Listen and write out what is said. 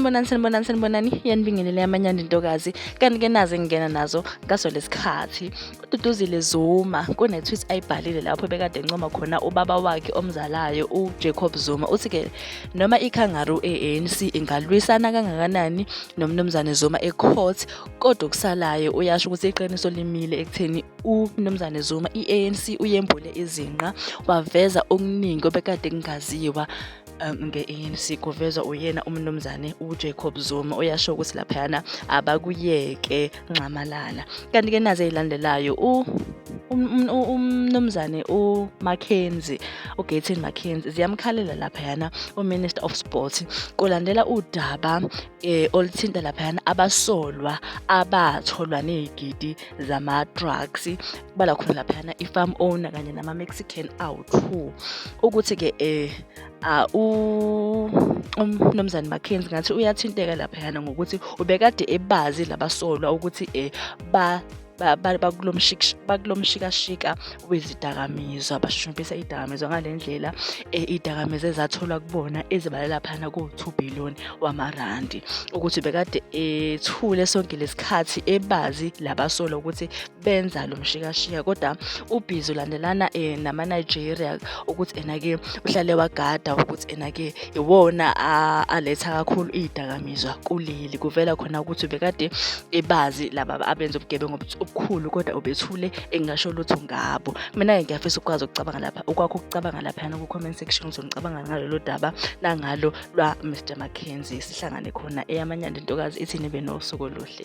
Sanibonani, sanibonani, sanibonani. Iyanibingelela yamanyanda intokazi. Kanti ke nazi engingena nazo ngaso lesikhathi. UDuduzile Zuma kune-tweet ayibhalile lapho bekade encoma khona ubaba wakhe omzalayo uJacob Zuma. Uthi ke noma i-kangaroo e-ANC ingalwisana kangakanani noMnumzane Zuma e-court, kodwa okusalayo uyasho ukuthi iqiniso limile ekutheni uMnumzane Zuma i-ANC uyembule izinqa waveza okuningi obekade kungaziwa nge-ANC kuvezwa uyena umnumzane uJacob Zuma uyasho ukuthi laphayana abakuyeke nxamalala. Kanti-ke nazi ey'landelayo umnumzane uMcKenzie, uGayton McKenzie ziyamkhalela laphayana uMinister of Sport kulandela udaba oluthinta laphayana abasolwa abatholwa ney'gidi zama-drugs kubala khona laphayana i-farm owner kanye nama-Mexican awu-2 ukuthi-ke umnumzane McKenzie ngathi uyathinteka laphayana ngokuthi ubekade ebazi labasolwa ukuthi bakulomshikashika wezidakamizwa, bashushumbisa izidakamizwa ngale ndlela izidakamizwa ezatholwa kubona ezibalela laphana ko-2 billion wamarandi, ukuthi bekade ethule sonke lesikhathi ebazi labasolwa ukuthi benza lo mshikashika, kodwa ubhizi ulandelana nama-Nigeria ukuthi ena-ke uhlale wagada ukuthi ena-ke iwona aletha kakhulu iy'dakamizwa kuleli. Kuvela khona ukuthi ubekade ebazi laba abenza ubugebengu obukhulu kodwa ubethule engasho lutho ngabo. Mina-ke ngiyafisa ukwazi ukucabanga lapha okwakho ukucabanga laphayana ku-comment section ukuthi ngicabanga ngalolu daba nangalo lwa Mr McKenzie. Sihlangane khona eyamanyanda intokazi ithi nibe nosuku oluhle.